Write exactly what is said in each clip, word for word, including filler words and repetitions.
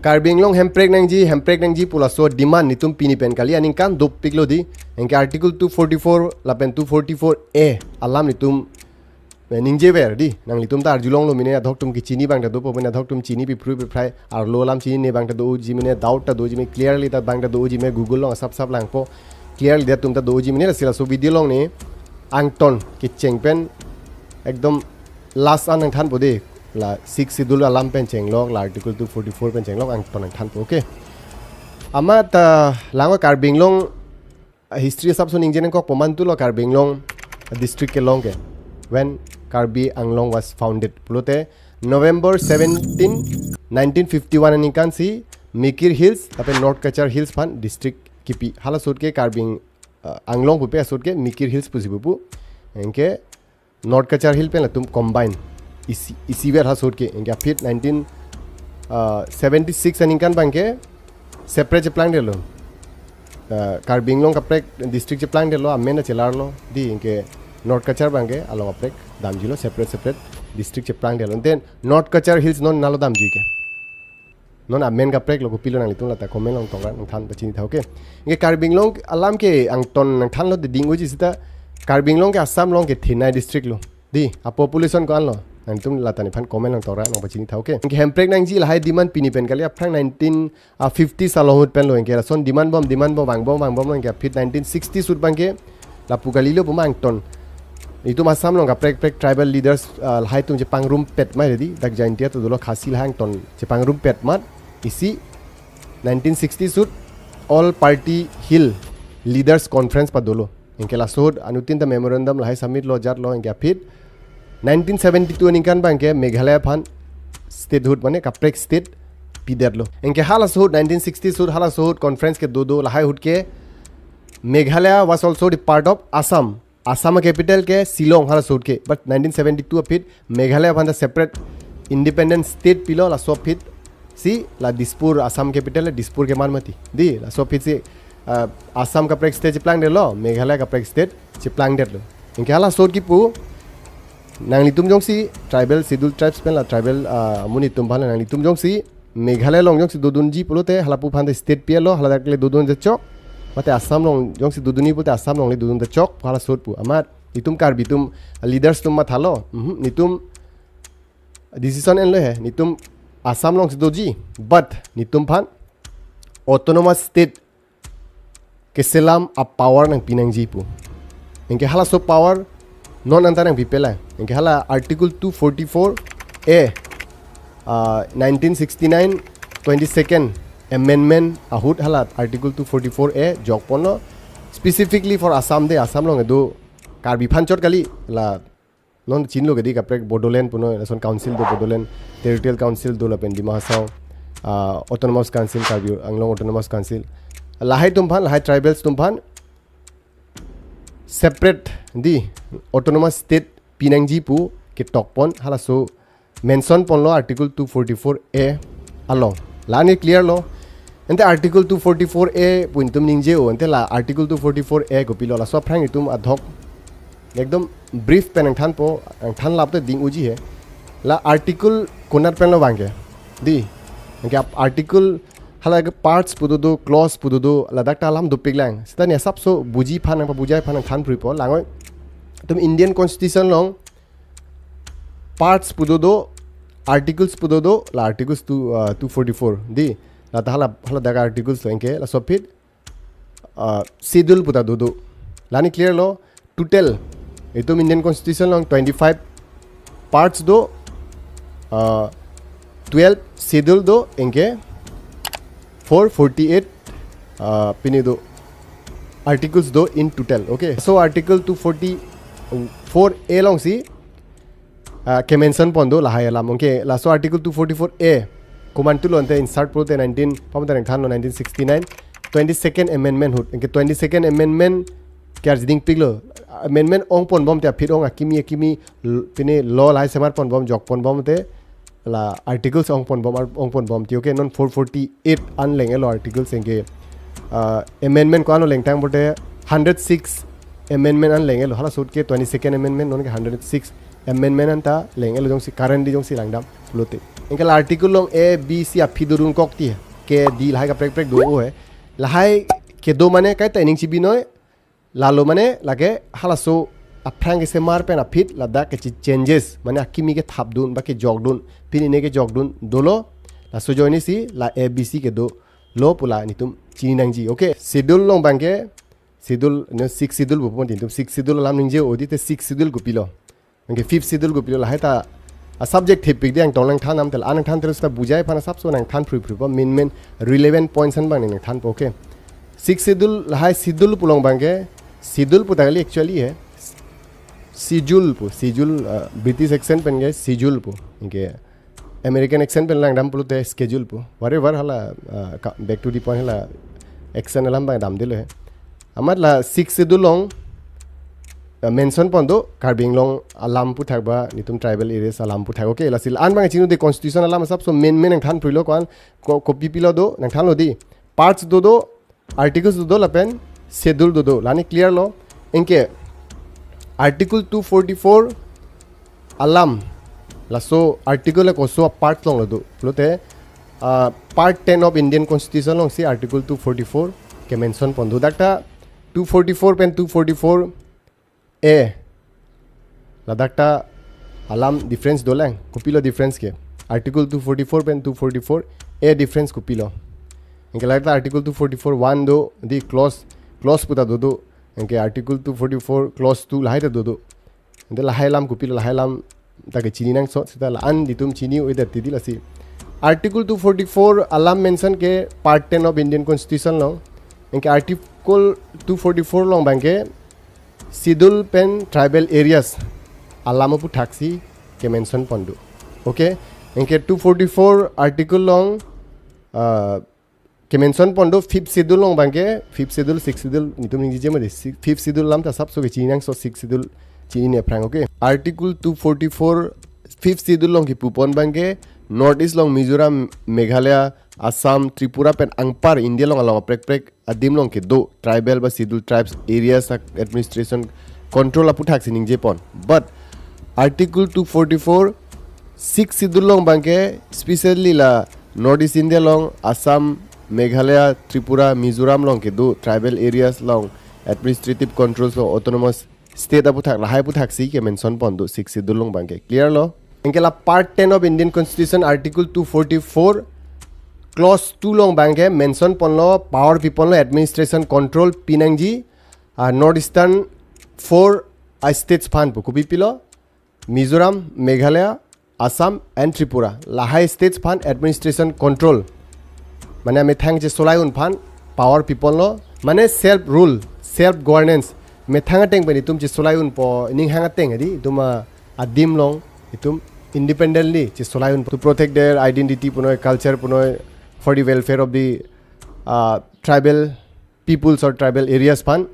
Karbi Anglong hemprek nangji, hemprek nangji pu laso demand netum pini pen kali aningkan dopiklo di. Anke Article two forty-four lapen two forty-four A alam netum eh, ningjever di. Nanglitum ta arjulonglo mene, adhok atum kechini abang ta dopo mene, adhok atum chini piphru piphrai, arlo alam chinine abang ta doji mene, doubt ta doji mene, clearly ta abang ta doji mene, Google along asap sap langpo, clearly ta atum ta doji mene, lasi laso video along ne angton kecheng pen ekdom last an nangthanpo de, la Sixth Schedule alam pen chenglok, la Article two forty-four pen chenglok, angton nangthanpo, okay. Amat, ah, langnon Karbi Anglong, ah, history asapso ningje nangkokpo, mantulo Karbi Anglong district kelong ke, when Karbi Anglong was founded pulote November seventeen, nineteen fifty-one aningkan si Mikir Hills lapen North Cachar Hills aphan district kipi. Hala ahut ke Karbi Ang-, ah, Anglong pupe ahut ke Mikir Hills pusi pupo. Anke North Cachar Hill pen latum combine isi, isivet hala ahut ke. Anke aphi nineteen, ah, seventy-six aningkan abang ke separate cheplangdetlo. Ah, Karbi Anglong kaprek district cheplangdetlo, amen ta chelarlo di. Anke North Cachar abang ke along kaprek damjilo, separate separate district cheplangdetlo. Then North Cachar Hills non nalo damji ke. Non amen kapreklo, kopilo, nanglitum lata comment along tokra nangthan pachini tha, okay. Anke Karbi Anglong alam ke angton nangthanlo de ding uji seta, Karbi Anglong ke Assam along kethenei district lo. Di, a population ko-anlo? Nanglitum lata nephan comment along tokra nangpachini tha, okay. Anke hemprek nangji lahai demand pini pen kali, aphrang nineteen, ah, fifty along ahut penlo. Anke lason demand bom, demand bom, vangbom, vangbomlo, anke aphi nineteen sixty ahut abang ke lapu kalilo pu ma angton. Itum Assam along kaprek prek tribal leaders, ah, lahai atum chepangrumpet ma di, dak Jaintia ta dolo, Khasi, lahai angton chepangrumpet ma isi nineteen sixty ahut All Party Hill Leaders Conference padolo. Anke laso ahut anuttin ta memorandum lahai submit lo, jatlo, anke aphi nineteen seventy-two aningkan abang ke Meghalaya aphan statehood, mane kaprek state pidetlo. Anke hala ahut nineteen sixty ahut, hala ahut conference kedo do, lahai ahut ke Meghalaya was also the part of Assam. Assam capital ke Shillong hala ahut ke. But nineteen seventy-two aphi Meghalaya aphan ta separate independent state pilo, laso aphi si la Dispur, Assam capital la Dispur keman mati. Di, laso aphi si, ah, Assam kaprek state cheplangdetlo, Meghalaya kaprek state cheplangdetlo. Anke hala ahut kipu, nanglitum jongsi tribal, scheduled tribes pen la tribal, ah, amonit atum aphan, nanglitum jongsi Meghalaya along jongsi dodunji pulote, halapu aphan ta state pilo, hala dak le dodun jachok. Mate Assam along jongsi dodunji pulote Assam along le dodun jachok, hala ahut pu. Amat itum Karbi atum leaders atum mathalo. Mhm, netum decision enlo he, netum Assam alongsi doji, but netum aphan autonomous state keselam apower nangpi nangji pu. Anke halaso power non anta nangpipe lang. Anke hala Article two forty-four A, ah, nineteen sixty-nine twenty-second Amendment ahut hala Article two forty-four A jokponlo, specifically for Assam de, Assam along kedo Karbi aphan chot kali, la non chinilo ke di, kaprek Bodoland punon, lason council do, Bodoland Territorial Council do, lapen Dima Hasao, ah, Autonomous Council, Karbi Anglong Autonomous Council. Lahai atum aphan, lahai tribals atum aphan separate di autonomous state pi nangji pu ketokpon halaso mention ponlo Article two forty-four A along. La-an ke clear lo. Ante Article two forty-four A pu itum ningje-o, ante la Article two forty-four A kopilo, laso aphrang itum adhok ekdom brief pen nangthanpo, nangthan lap te ding uji he. La article konat penlo abang ke? Di. Anke ap-, article hala ke parts pu dodo, clause pu dodo, ladak ta alam dopik lang. Seta ne asapso buji aphan nangpabujai aphan nangthan phruipo, langnon. Itum Indian Constitution along parts pu dodo, articles pu dodo, la articles two, uh, two forty-four. Di, lata hala, hala dak articles lo, anke laso aphi, uh, schedule pu ta dodo. La-an ke clear lo, total itum Indian Constitution along twenty-five parts do, uh, twelve schedule do, anke four forty-eight, uh, pine do, articles do in total. Okay, so Article two forty-four A alongsi, ah, kemention pon do lahai alam. Anke laso Article two forty-four A komantulo ante insert pulote nineteen, pamata nangthanlo, nineteen sixty-nine twenty-second Amendment ahut. Anke twenty-second Amendment ke arjiding piklo. Amendment ongponbom te aphi ong, akimi akimi l-, pine law lahai semarponbom, jokponbom te la articles ongponbom, ar-, ongponbom ti, okay, non four forty-eight an leng-elo articles, anke, ah, amendment ko-anlo lengtang pulote hundred six amendment an leng-elo, halaso ahut ke twenty-second Amendment, non ke hundred six Amendment anta leng-elo jongsi currently jongsi langdam pulote. Anke la article along A, B, C aphi do dun kok ti ke di lahai kaprek prek do o he. Lahai kedo mane kaita ining chibinoi, lalo mane lake halaso aphrang kesemar pen aphi ladak ke chi-, changes mane akimi kethap dun ba kejok dun, pini ne kejok dun dolo, laso ajoine si la A, B, C kedo lo pu la nelitum chini nangji. Okay, schedule along abangke schedule, ne, sixth schedule pu pon nelitum sixth schedule alam ningje o di, te sixth schedule kopilo? Anke fifth schedule kopilo? Lahai ta a subject thepik di, angtong nangthan am tel, anang than tel seta bujai aphan asapso nangthan phrui phrui po, main main relevant points an abang nangthan po. Okay, sixth schedule, lahai schedule pu along abangke, schedule pu ta kali actually he, schedule pu, schedule, uh, British accent pen ke schedule pu, anke American accent pen langdam pulote schedule pu. Whatever, hala, uh, ka-, back to the point, hala accent alam abang damdelo he. Amat la sixth schedule along, uh, mention pon do Karbi Anglong alam aphuthak ba nelitum tribal areas alam aphuthak. Okay, lasi la-an abang chini de constitution alam asapso main main nangthan phruilo ko-an, ko-, kopi pilo do nangthanlo di. Parts do do, articles do do lapen schedule do do. Lani clear lo. Anke article two forty-four alam, laso article le koso a-part along lo do pulote, uh, part ten of Indian Constitution alongsi article two forty-four ke mention pon do. Dak ta two forty-four pen two forty-four A, ladak ta alam difference dolang. Kopilo difference ke? Article two forty-four pen two forty-four A difference kopilo? Anke ladak ta article two forty-four one do di, clause, clause pu ta do do. Anke article two forty-four clause two lahai ta do do. Ante lahai alam kopilo, lahai alam ta ke chini nangso, seta la-an nelitum chini o-edet ti di lasi. Article two forty-four alam mention ke part ten of Indian Constitution along. Anke article two forty-four along abangke schedule pen tribal areas alam aphuthaksi ke mention pon do. Okay, anke two forty-four article along, uh, ke mention pon do fifth schedule along abangke, fifth schedule, sixth schedule nelitum ningjije mati, si-, fifth schedule alam ta asapso ke chini nangso, sixth schedule chinine aphrang. Okay, article two forty-four fifth schedule along kipu pon abangke North East along Mizoram, Meghalaya, Assam, Tripura pen anpar India along along aprek prek adim along kedo tribal ba scheduled tribes areas a-, administration control aphuthaksi ningje pon. But article two forty-four sixth schedule along abangke specially la North East India along Assam, Meghalaya, Tripura, Mizoram along kedo tribal areas along administrative controls along autonomous state aputhak, lahai aputhaksi ke mention pon do sixth schedule along abangke. Clear lo? Anke la part ten of Indian Constitution article two forty-four clause two along abangke mention ponlo, power pi ponlo administration control pinangji, uh, North Eastern four, uh, states aphan pu. Kopi pilo? Mizoram, Meghalaya, Assam and Tripura. Lahai states aphan administration control, mane amethang chesolai un aphan power pi ponlo, mane self rule, self governance. Methang ateng pen itum chesolai unpo, ining hang ateng adi, itum, ah, adim along itum independently chesolai un to protect their identity punoi, culture punoi, for the welfare of the, uh, tribal peoples or tribal areas aphan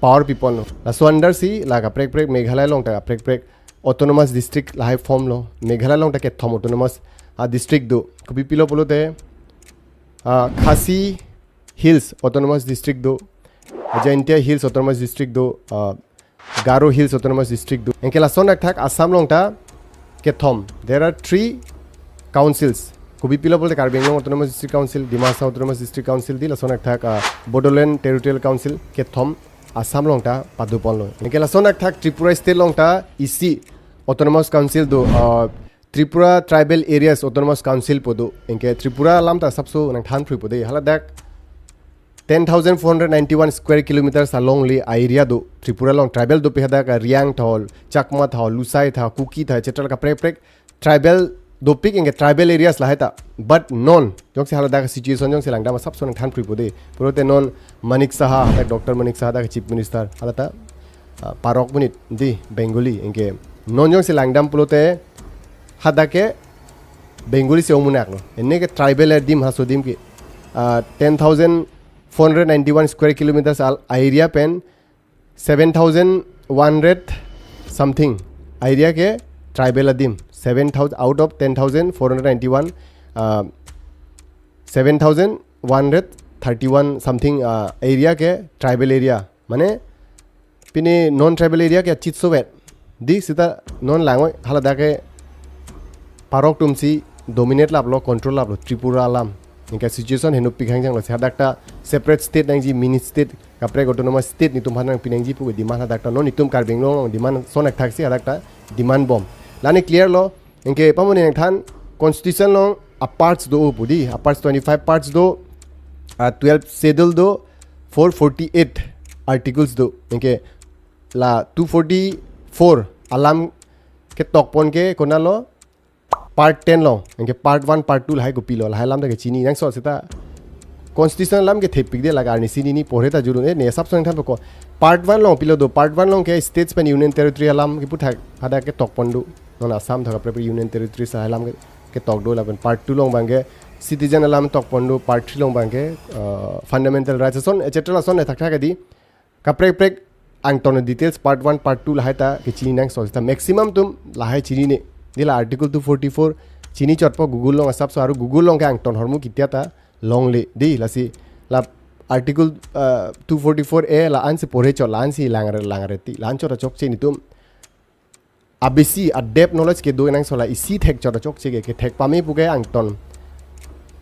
power pi ponlo. Laso under si la kaprek prek Meghalaya along ta kaprek prek autonomous district lahai form lo. Meghalaya along ta kethom autonomous, ah, district do. Kopi pilo pulote, ah, Khasi Hills Autonomous District do, Jaintia Hills Autonomous District do, ah, Garo Hills Autonomous District do. Anke lason akthak Assam along ta kethom. There are three councils. Kopi pilo pulote Karbi Anglong Autonomous District Council, Dima Hasao Autonomous District Council di, lason akthak, ah, Bodoland Territorial Council, kethom Assam along ta pado ponlo. Anke lason akthak Tripura State along ta isi Autonomous Council do, ah, Tripura Tribal Areas Autonomous Council pu do. Anke Tripura alam ta asapso nangthan phrui po de. Hala dak ten thousand four hundred ninety-one square kilometers along le area do. Tripura along tribal dopik hadak Riang tha, Chakma tha, Lusai tha, Kuki tha, et cetera kaprek prek tribal dopik, anke tribal areas lahai ta. But non jongsi hala dak situation jongsi langdam asapso nangthan phrui po de. Pulote non Manik Saha, hadak Doctor Manik Saha dak Chief Minister, hala ta, ah, Parok Punit di Bengali, anke non jongsi langdam pulote hadak ke Bengali si ongmunak lo. Ene ke tribal adim, haso adim ke, ah, ten thousand four hundred ninety-one square kilometers al area pen seven thousand one hundred something area ke tribal adim. Seven thousand out of ten thousand four hundred ninety-one, uh, seven thousand one hundred thirty-one something, uh, area ke tribal area. Mane pini non tribal area ke chitso vet. Di sita non langoi haladak ke parok atumsi dominate laplo, control laplo Tripura alam. Anke situation henopik hangjanglo, si hadak ta separate state nangji, mini state, kaprek autonomous state netum aphan nangpi nangji pu demand hadak ta non itum Karbi Anglong demand ason akthaksi hadak ta demand bom. La-an clear lo, anke pamoni nangthan constitution along aparts do pu di, aparts twenty-five parts do, ah, twelve schedule do, four forty-eight articles do. Anke la two forty-four alam ketokpon ke konatlo, part ten along, anke part one, part two lahai kopilo, lahai alam ta kechini nangsot sita. Constitution alam kethepik de, la arnisi nini porhe ta jurun, eh, ne asap song than peko. Part one along pilo do, part one along ke states pen union territory alam kipu thak hadak ketokpon do. Non Assam thak kaprek union territory lahai alam ke, ketok do, lapen part two along abangke citizen alam tokpon do, part three along abangke, uh, fundamental rights ason, et cetera ason ne thakthak di. Kaprek kaprek angton details part one, part two lahai ta kechini nangsot sita. Maximum atum lahai chinine. Di la article two forty-four chini chotpo Google along asapso, aru Google along ke angton ahormu kitia ta longle. Di lasi la article, uh, two forty-four A la-ansi porhe chot, la-ansi langre langre ti, la-an chot chokche netum. Abisi a-depth knowledge kedo nangsot, la isi thek chot chokche ke, kethek pame pu ke angton.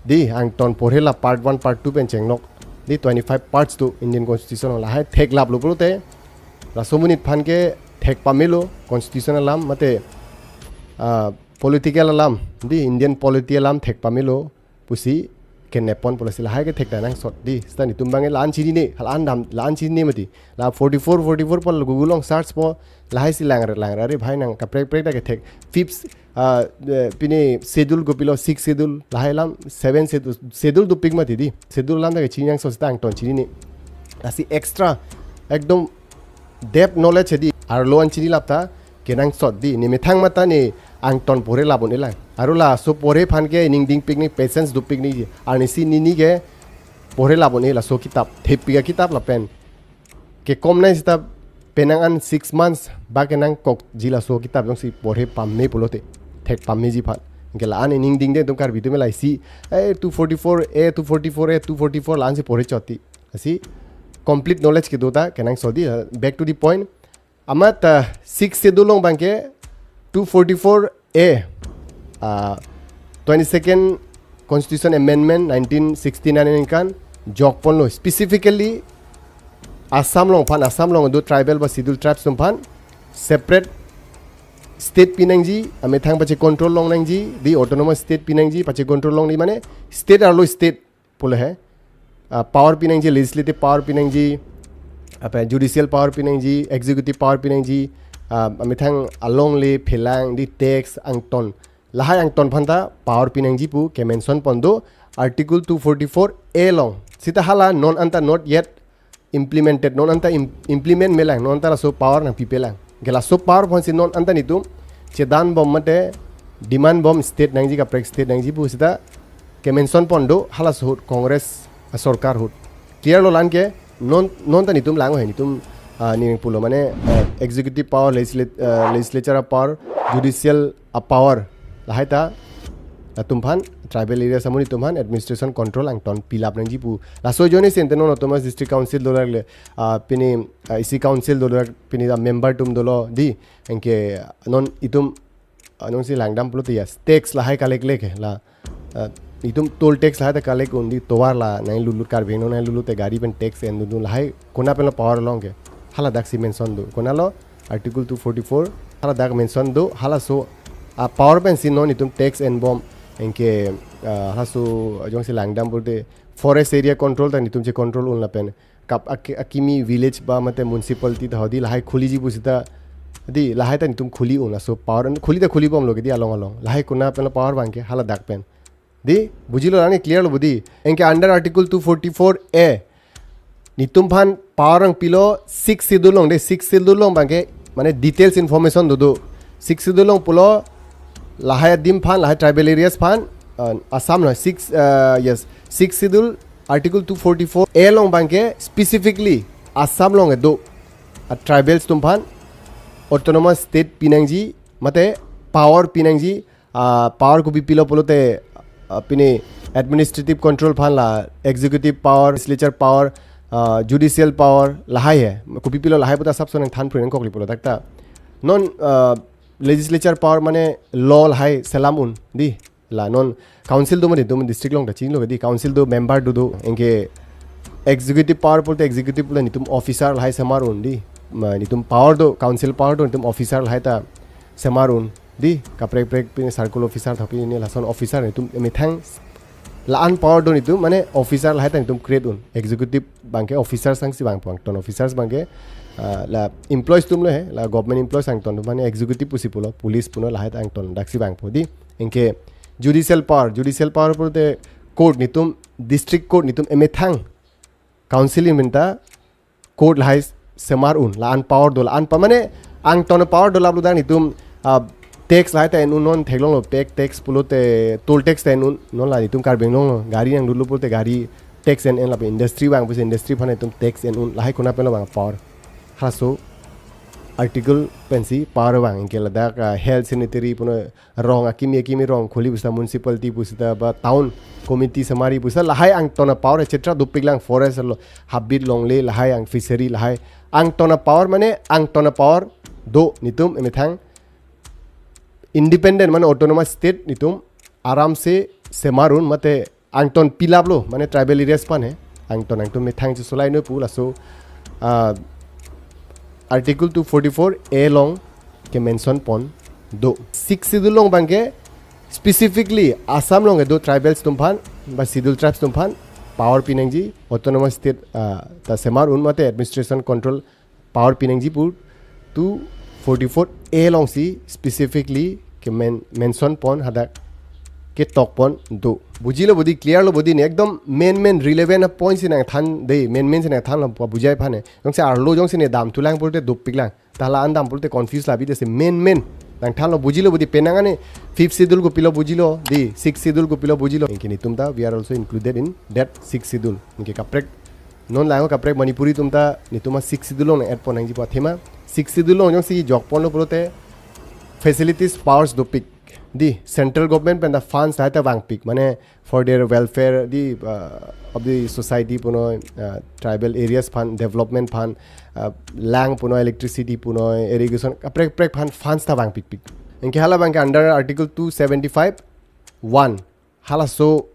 Di angton porhe la part one, part two pen chenglok. Di twenty-five parts do Indian Constitution along, lahai theklaplo pulote, laso amonit aphan ke thek pamelo Constitution alam mate, ah, political alam, di Indian polity alam thek pamelo pusi kenepponpo, lasi lahai kethek ta nangsot di. Sita netum abangke la-an chinine, la-an dam, la-an chinine mati. La forty-four, forty-four pu Google along search po, lahaisi langre langre, are bhai nang kaprek kaprek ta kethek. Fifth, ah, eh, pine schedule kopilo, sixth schedule, lahai alam, seventh schedule, schedule dopik mati di. Schedule alam ta kechini nangsot sita angton chinine. Lasi extra ekdom depth knowledge di, arlo an chini lap ta kenangsot di. Ne methang mate ne angton porhe lap un-elang. Aru laso porhe aphan ke ningding pikni, patience dopikni. Arnisi nini ke porhe lap un-e laso kitab, thepik akitab lapen kekom nai sita penang an six months ba kenangkokji laso kitab jongsi porhe pame pulote, thek pameji aphan. Anke la-an ningding de atum Karbi atum la isi, eh, two forty-four A, two forty-four A, two forty-four la-ansi porhe chot ti. Lasi complete knowledge kedo ta kenangsot di, uh, back to the point. Amat, uh, sixth schedule along abangke two forty-four A, uh, twenty-second Constitution Amendment nineteen sixty-nine aningkan jokponlo, specifically Assam along aphan, Assam along do tribal ba schedule tribes atum aphan separate state pinangji, amethang pache control longnangji, di autonomous state pinangji, pache control longji mane state arlo state pulo he. Ah, power pinangji, legislative power pinangji, apa, judicial power pinangji, executive power pinangji, ah, amethang alongle phelang di tax angton, lahai angton aphan ta power pinangji pu kemention pon do Article two forty-four A along. Sita hala non anta not yet implemented, non anta im-, implement melang, non anta laso power nangpipelang. Anke laso power aphansi non anta netum chedan bom mate demand bom state nangji, kaprek state nangji pu sita kemention pon do halaso ahut, Congress asorkar ahut. Clear lo la-an ke? Non, non ta netum lang he, netum, ah, ning pulo mane, ah, executive power, legislat-, ah, legislature power, judicial a power, lahai ta latum aphan, tribal areas amonit atum aphan administration control angton pilap nangji pu. Laso ajoine si ante non Autonomous District Council dolak le, ah, pini, ah, isi council dolak, pini ta member atum dolo di, anke non itum, ah, nonsi langdam pulote ya, tax lahai collect le ke la, ah, itum toll tax lahai ta collect un di, tovar la nanglulut, Karbi Anglong nanglulut te gari pen tax endun dun, lahai konat pen lo power along ke? Hala daksi mention do. Konatlo? Article two forty-four, hala dak mention do, halaso a power pensi non itum tax en bom, anke, ah, halaso jongsi langdam pulote forest area control ta netum che control un lapen kap ak-, akimi village ba mate municipality ta hodi lahai khuliji pu sita di, lahai ta netum khuli un, laso power khuli ta khuli bomlo ke di along along. Lahai konat pen lo power abangke? Hala dak pen. Di, bujilo la-an clear lo budi. Anke under Article two forty-four A, netum aphan power nangpilo sixth schedule along de, sixth schedule along abangke, mane details information do do. Sixth schedule along pulo lahai adim aphan, lahai tribal areas aphan, uh, Assam lo, six, uh, yes, sixth schedule Article two forty-four A along abangke specifically Assam along do. A tribals atum aphan autonomous state pinangji, mate power pinangji, ah, power kopi pilo pulote, ah, pini administrative control aphan la, executive power, legislature power, ah, judicial power, lahai he. Kopi pilo lahai pu ta asapso nangthan phri nangkokli pulo dak ta. Non uh, legislature power mane law lahai selam un, di. La non council do mane do district along ta chinilo di, council do member do do, anke executive power pulote executive pulote netum officer lahai semar un, di. Ma netum power do, council power do netum officer lahai ta semar un, di. Kaprek prek pine circle officer thapi ne lason officer netum emethang la-an power do netum mane officer lahai ta netum create un. Executive abangke officers angsi vangpo, angton officers abangke uh, la employees atum lo he, la government employees angton mane executive pusi pulo, police puno lahai ta angton daksi vangpo, di. Anke judicial power, judicial power pulote court netum, district court netum emethang council in minta court lahai semar un, la-an power do, la-an pa mane angton power do laplo, dan netum uh, tax lahai ta en un, non theklonglo, pek tax pulote toll tax ta en un, non la netum Karbi Anglong lo gari nangdunlo pulote gari tax en en, lapen industry vang pusi industry aphan netum tax en un, lahai konat pen lo vang power. Halaso article pensi power vang, anke ladak uh, health, sanitary puno rong akimi akimi rong kholi pusita, municipality pusita, ba town committee semari pusita, lahai angton power et cetera dopiklang, forest lo, habit longle lahai, ang fishery lahai. Angton power mane angton power do netum emethang independent mane autonomous state netum aram se semar un mate angton pilaplo mane tribal areas aphan he, angton angton methang che solai noi pu laso uh, article two forty-four A along ke mention pon do. Sixth schedule along abangke specifically Assam along do tribals atum aphan ba schedule tribes atum aphan power pinangji, autonomous state uh, ta semar un mate administration control power pinangji pu two forty-four A alongsi specifically ke men, mention pon hadak ketok pon do. Bujilo bodi, clear lo bodi ne, ekdom main main relevant a point si nangthan de, main main si nangthanlo pa bujai aphan ne. Jongsi arlo jongsi ne damthulang pulote dopiklang. Ta la-an dam pulote confuse labi, desi main main nangthanlo, bujilo bodi, penang ane fifth schedule kopilo bujilo, di sixth schedule kopilo bujilo. Anke netum ta we are also included in that sixth schedule. Anke kaprek non lang kaprek Manipuri atum ta netum a sixth schedule along add pon nangji pu athema. Sixth schedule along jongsi jok ponlo pulote facilities powers dopik, di central government pen ta funds lahai ta vangpik mane for their welfare, di uh, of the society puno, uh, tribal areas aphan development aphan, uh, lang puno, electricity puno, irrigation, kaprek prek aphan funds ta vangpikpik. Anke hala abangke under article two seventy-five one, halaso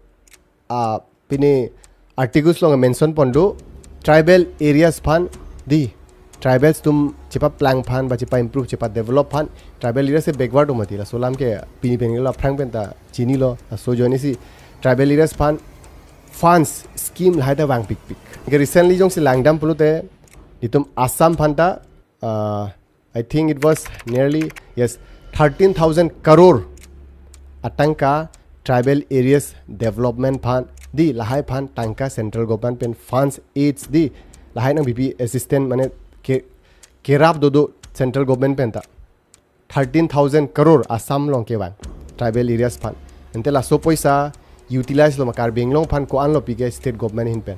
uh, pine articles along mention pon do tribal areas aphan, di tribals atum chepaplang aphan ba chepa-improve, chepa-develop aphan. Tribal areas ke backward do mati, laso alam ke pini pen lo, aphrang pen ta chinilo, laso ajoinesi tribal areas aphan funds scheme lahai ta vangpikpik. Anke recently jongsi langdam pulote netum Assam aphan ta uh, I think it was nearly, yes, thirteen thousand crore atangka tribal areas development aphan, di lahai aphan tangka central government pen funds, aids, di lahai nangpipi assistance mane ke, kerap do do central government pen ta thirteen thousand crore Assam along kevang tribal areas aphan. Ante laso poisa utilize lo ma Karbi Anglong aphan ko-an lo pi ke state government ahin pen,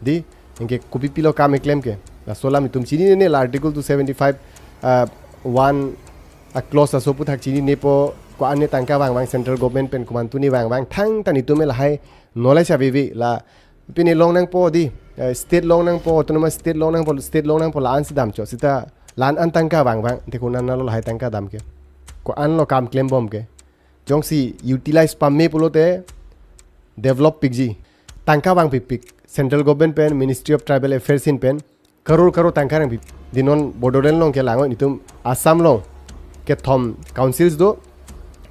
di? Anke kopipilo kam keklem ke? Laso alam itum chinine, la article two seventy-five uh, one a clause laso aphuthak chininepo, ko-an ne tangka vangvang central government pen, komantu ne vangvang, thangta netum lahai knowledge aveve. La pine long nangpo, di uh, state long nangpo, autonomous state long nangpo, state long nangpo, la-an si damchot sita, la-an an tangka vangvang, te konat lo lahai tangka dam ke? Ko-an lo kam klembom ke? Jongsi utilize pame pulote develop pikji, tangka vangpikpik, central government pen, Ministry of Tribal Affairs ahin pen crore crore tangka nangpi. Di non Bodoland along ke lang, netum Assam along kethom councils do,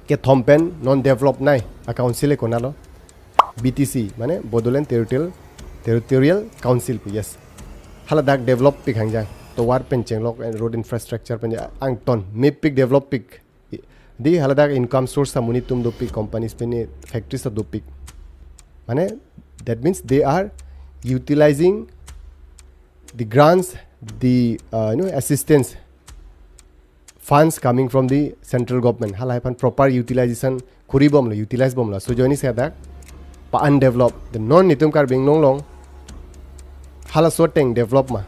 kethom pen non develop nai a council ke konat lo? B T C, mane Bodoland Territorial, Territorial Council pu, yes. Haladak develop pik hangjang, tovar pen chenglok, and road infrastructure pen angton mepik, develop pik. Di haladak income source ta monit atum dopik, companies pen, factories ta dopik. Mane that means they are utilizing the grants, the uh, you know, assistance funds coming from the central government. Halahai aphan proper utilization kori bomlo, utilize bomlo. So ajoinesi hadak pa-undevelop. The non netum Karbi Anglong along halaso ateng develop ma?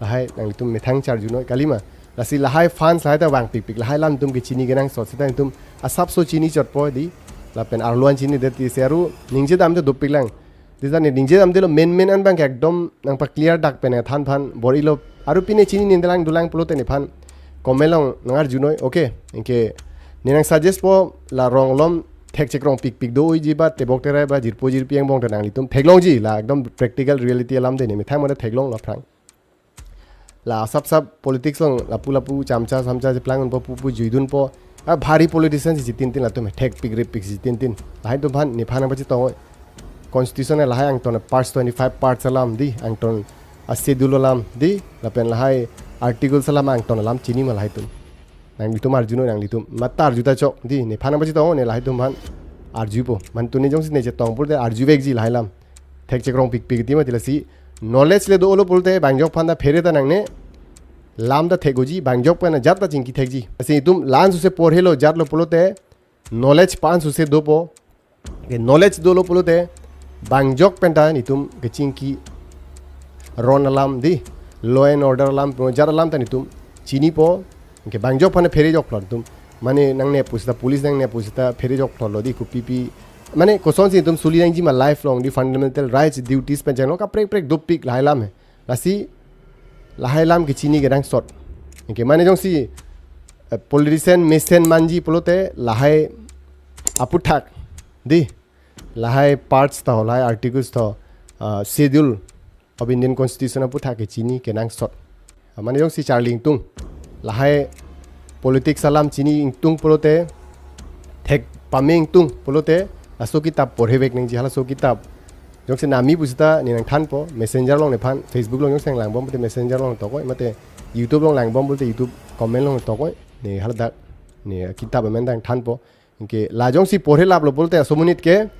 Lahai nanglitum methang charju noi kalima. Lasi lahai funds lahai ta vangpikpik, lahai alam netum ke chini kenangsot sita netum asapso chini chotpo, di. Lapen arlo an chinidet, di se aru ningje damde dopiklang. Di ta ne ningje damdelo, main main an abangke ekdom nangpa clear dak pen than aphan bor-ilo, aru pine chinine lang dolang pulote nephan Comment along nang arjunoi, okay. Anke ne nang suggest po la rong alom thek chekrong pikpik do-oiji ba tebok terai ba jirpo jirpi angbong ta nanglitum theklongji, la ekdom practical reality alam de, ne methang mane theklonglo aphrang. La asap sap politics along lapu lapu chamcha samcha cheplang unpo, pu pu juidunpo. A bhari politician si chitintin latum, thekpik ripik si chitintin. Lahai atum aphan nephan nangpachetong. Constitution lahai angton parts, twenty-five parts alam di, angton a schedule alam di, lapen lahai articles alam angton alam chini ma lahai atum? Nanglitum arjunoi, nanglitum mata arju ta chok di, nephan nangpachetong, ne lahai atum aphan arjupo. Mane tuni jongsi ne chetong pulote arjuvekji lahai alam. Thek chekrong pikpik di mati, lasi knowledge le dolo pulote bang ajok aphan ta phere ta nangne, lam ta thek-oji, bang ajok pen ajat ta chingki thekji. Lasi itum la-an suse porhelo jatlo pulote knowledge pa-an suse dopo. Ke knowledge dolo pulote bang ajok pen ta netum kechingki ron alam di, law and order alam, ron ajat alam ta netum chinipo. Ke bang ajok aphan phere joklo netum. Mane nangne pusita police nangne pusita phere joklo di, kopipi. Mane kosonsi netum suli nangji ma lifelong di, fundamental rights, duties pen chenglo kaprek prek dopik lahai alam he. Lasi lahai alam kechini kenangsot. Anke mane jongsi eh, politician mesen manji pulote lahai aputhak di, lahai parts tho, lahai articles tho, ah, schedule of Indian Constitution aputhak kechini kenangsot. Ah, mane jongsi charli ingtung, lahai politics alam chini ingtung pulote, thek pame ingtung pulote, laso kitab porhevek nangji, halaso kitab. Jongsi nami pusita ne nangthanpo, messenger along nephan, Facebook along jongsi nanglangbom pulote messenger along tokoi, mate YouTube along langbom pulote YouTube comment along tokoi, ne haladak ne kitab amen nangthanpo. Anke la jongsi porhelaplo pulote aso monit ke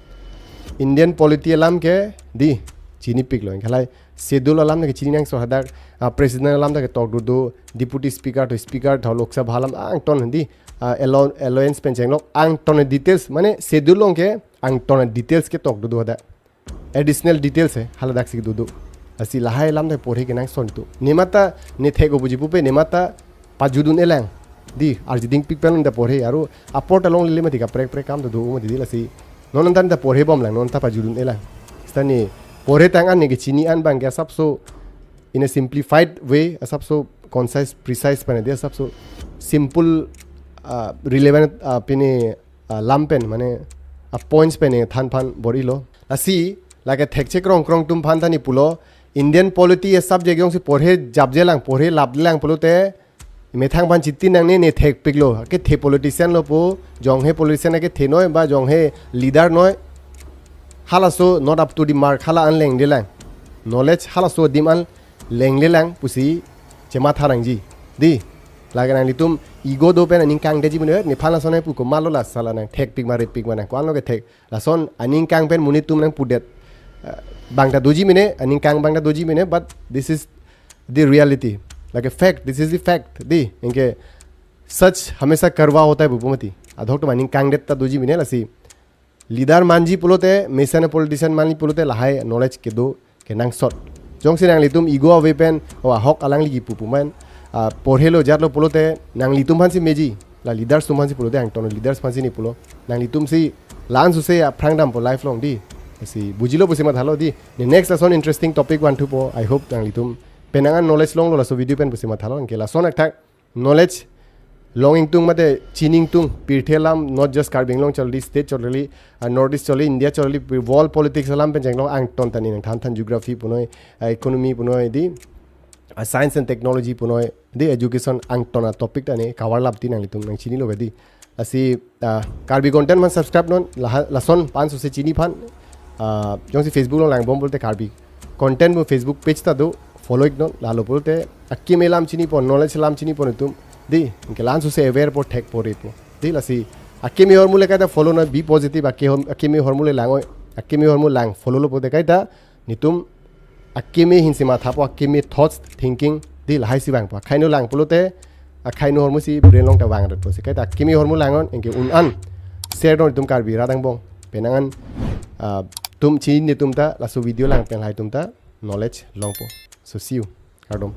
Indian polity alam ke di chinipiklo. Anke lahai schedule alam ke chini nangso, hadak, ah, president alam ta ketok dodo, deputy speaker tho, speaker tho, Lok Sabha alam angton di, ah, allow-, allowance pen chenglok angton details, mane schedule along ke angton details ketok dodo hadak. Additional details he, haladak si dodo. Lasi lahai alam ta porhe kenangsot tu. Ne mata ne thek-o puji pupe, ne mata pajudun-elang di, arjuding pik pen ta porhe, aru apor ta longlele mati, kaprek prek kam ta do mati di, lasi non anta ta porhebomlang, non ta pajudun-elang. Seta ne porhe tang an, ne kechini an abang ke asapso in a simplified way, asapso concise, precise pen di, asapso simple, ah, relevant, ah, pine, ah, lam pen, mane a points pen ne than aphan bor-ilo. Lasi lake thek chekrong krong atum aphan ta ne pulo, Indian polity a subject jongsi porhe japjelang, porhe lapjelang pulote methang aphan chitin nangne, ne thekpiklo. Kethe politician lo pu, jong he politician kethenoi ba jong he leader noi, halaso not up to the mark, hala an lenglelang. Knowledge halaso adim an lenglelang pusi chematha nangji di. Lake nanglitum ego do pen aning kangdetji mene, nephan lason nangpu komatlo, la sala nang thekpik ma repik ma, nang ko-anlo kethek. Lason aning kang pen monit atum nangpudet, eh, bang ta doji mene, aning kang bang ta doji mene, but this is the reality. Like a fact, this is the fact di. Anke सच हमेशा कड़वा होता है pu pu mati. Adhok atum aning kangdet ta doji mene, lasi leader manji pulote, mesen a politician manji pulote lahai knowledge kedo kenangsot. Jongsi nanglitum ego ave pen, o ahok alangli kipu pu man, ah, porhelo jatlo pulote nanglitum aphansi meji, la leaders atum aphansi pulote, angton leaders aphansi ne pulo. Nanglitumsi la-an suse aphrang dampo lifelong di. Si bujilo pusi mathalo di. Ne next lason interesting topic vanthupo. I hope nanglitum penang an knowledge longlo laso video pen pusi mathalo. Anke lason akthak knowledge long ingtung mate chini ingtung, pirthe alam, not just Karbi Anglong choli, state choli, ah, North East choli, India choli, world politics alam pen chenglok angton ta ne nangthan than, geography punoi, ah, economy punoi di, ah, science and technology punoi di, education angton a topic ta ne cover lap di, nanglitum nangchinilo di. Lasi, ah, Karbi content aphan subscribe non, laha-, lason pa-an suse chini aphan, ah, jongsi Facebook along langbom pulote Karbi content pu Facebook page ta do, follow ik non, lalo pulote akimi alam chinipon, knowledge alam chinipon itum di, anke la-an suse aware po, thekpo repo di. Lasi akimi ahormu le kaita follow noi, be positive, aki hom-, akimi ahormu le langoi, akimi ahormu lang follow lo pulote kaita netum akimi ahin si mathapo, akimi thoughts, thinking di, lahai si vangpo. Akhainu lang pulote akhainu ahormu si brain along ta vangdetpo, si kaita akimi ahormu lang non, anke un an share non itum Karbi rat angbong. Penang an, ah, atum chini atum ta laso video lang pen lahai atum ta knowledge longpo. So see you. Kardom.